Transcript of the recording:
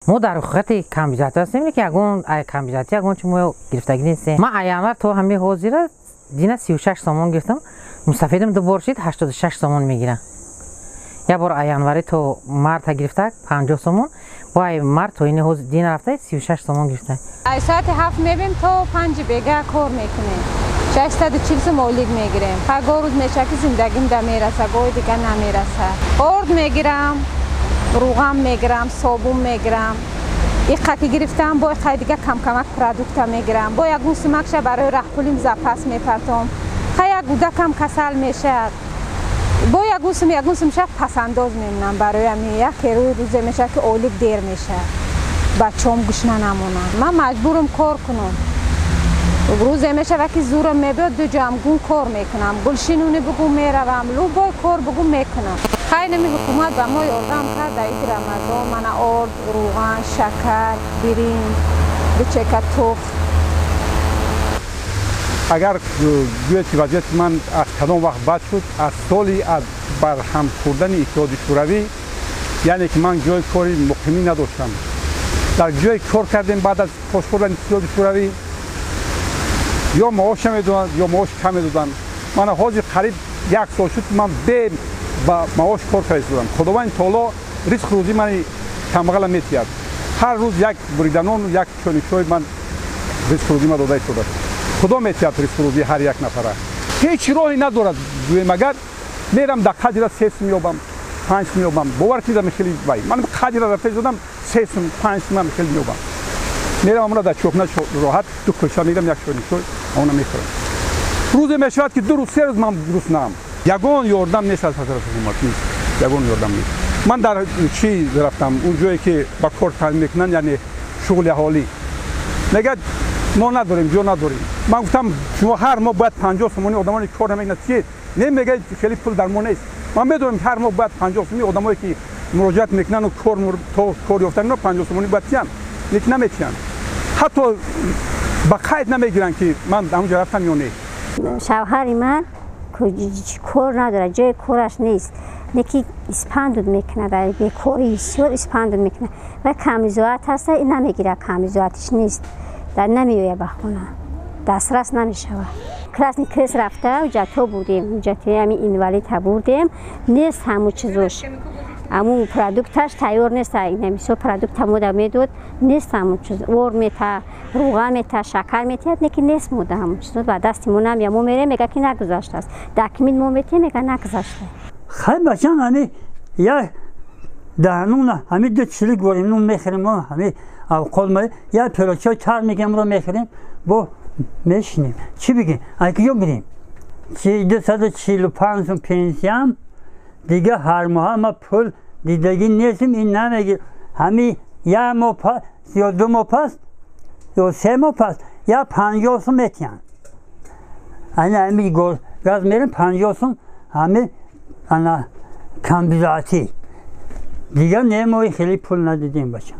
Мо дар ҳуқуқати камбизоатӣ ҳастем, ки ягон камбизоатӣ, ягон чи мо гирифтагӣ нестем. Ман январ то ҳамин ҳозира дина 36 сомон гирифтам. Мустафидам ду бор шид, 86 сомон мегирам. Як бор январи то марта гирифтак 50 сомон, бо ай март то ини ҳозир дина рафта 36 сомон гирифта. Ай соати 7 мебим, то 5 бега кор мекунем. 640 сом ойлик мегирем. Пагоҳ рӯз меша, ки зиндагим да мераса, гоҳи дига намераса. Орд мегирам, рӯғам мегирам, собун мегирам. Иқаки гирифтам, бо иқаи дига камкамак продукта мегирам. Бо ягон сумакша барои раҳпулим запас мепартом. Ха, як кӯдакам касал мешавад, бо ягон сум, ягон сумша пасандоз мемонам барои ами. Як рӯи рӯзе мешавад, ки ойлик дер мешавад, бачаом гушна намонанд, ман маҷбурам кор кунам. Рӯзе мешавад, ки зӯрам мебиёд, ду ҷамгун кор мекунам. Гулшинуни бугу меравам, любой кор бугу мекунам. Хайнами ҳукумат ба мо ёрдам кард дар иди Рамазон, мана орд, рӯған, шакар, биринҷ, дучека тухм. Агар гӯяд, ки вазъияти ман аз кадом вақт бад шуд, аз соли аз барҳам хӯрдани Иттиҳоди Шӯравӣ, яъне ки ман ҷои кори муқимӣ надоштам. Дар ҷое кор кардем, баъд аз пош хӯрдани Иттиҳоди Шӯравӣ ё маош намедоданд, ё маош кам медоданд. Мана ҳозир қариб як сол шуд, ман бе ба маош кор карда истодам. Худованди таоло ризқу рӯзӣ мани камбағала метиҳад. Ҳар рӯз як буриданон, як чойни чой ман ризқу рӯзӣ ма дода истодааст. Худо метиҳад ризқу рӯзии ҳар як нафара. Ҳеҷ роҳе надорад. Гӯем, агар мерам, дар қадира 3 сум ёбам, 5 сум ёбам, бовар кунед, хеле вай ман қадира рафта истодам, 3 сум, 5 сум хеле меёбам. Мерам, амона дар чойхона роҳат ду кӯча мегирам, як чойни чой амона мехӯрам. Рӯзе мешавад, ки 2 рӯз, 3 рӯз ман гуруснаам. Ягон ёрдам нест аз тарафи ҳукумат, нест, ягон ёрдам нест. Ман дар чӣ рафтам, он ҷое ки ба кор таъмин мекунанд, яъне шуғли аҳолӣ, мегӯяд, мо надорем, ҷо надорем. Ман гуфтам, шумо ҳар моҳ бояд 50 сомони одамоне кор намекунад тиед. Не, мегӯяд, хеле пул дар мо нест. Ман медонам, ки ҳар моҳ бояд 50 сомони одамое ки муроҷиат мекунанду кор то кор ёфтан, ино 50 сомонӣ бояд тиянд, лекин наметиҳанд, ҳатто ба қайд намегиранд, ки ман ҳамонҷо рафтам ё не. Шавҳари ман кор надорад, ҷои кораш нест, лекин испандуд мекунад, бекори бисёр испандуд мекунад ва камбизоат ҳаста, намегирад, камбизоатиш нест, дар намеояд ба хона, дастрас намешавад. Красный Крест рафта ҳуҷҷатҳо бурдем, ҳуҷҷати ҳами инвалидҳа бурдем, нест ҳамун чизош, ҳамун продукташ тайёр нест. Мисол, продукта мода медод, нест ҳамун чиз. Орд мета, рӯған мета, шакар метиҳад, лекин нест мода ҳамун чиз ба дасти мо намея. Мо мерем, мега, ки нагузаштааст документ, мо метиҳем, мега, нагузашта. Хай, бачам, ҳами як даҳнуна ҳами ду чили горим нун мехӯрем мо, ҳами авқот ма як пиёла чой тар мегирем, ро мехӯрем, бо мешинем. Чӣ бигем, ай куҷо бирем? 245 сум пенсиям, дига ҳар моҳа ма пул дидагӣ нестем. Ин намегир, ҳами як моҳ пас ё 2 моҳ пас ё 3 моҳ пас як 50 сум метиҳанд. Ана ҳами газ мерем, 50 сум, ҳами ана камбизоатӣ. Дигар не, мо хеле пул надидем, бачам.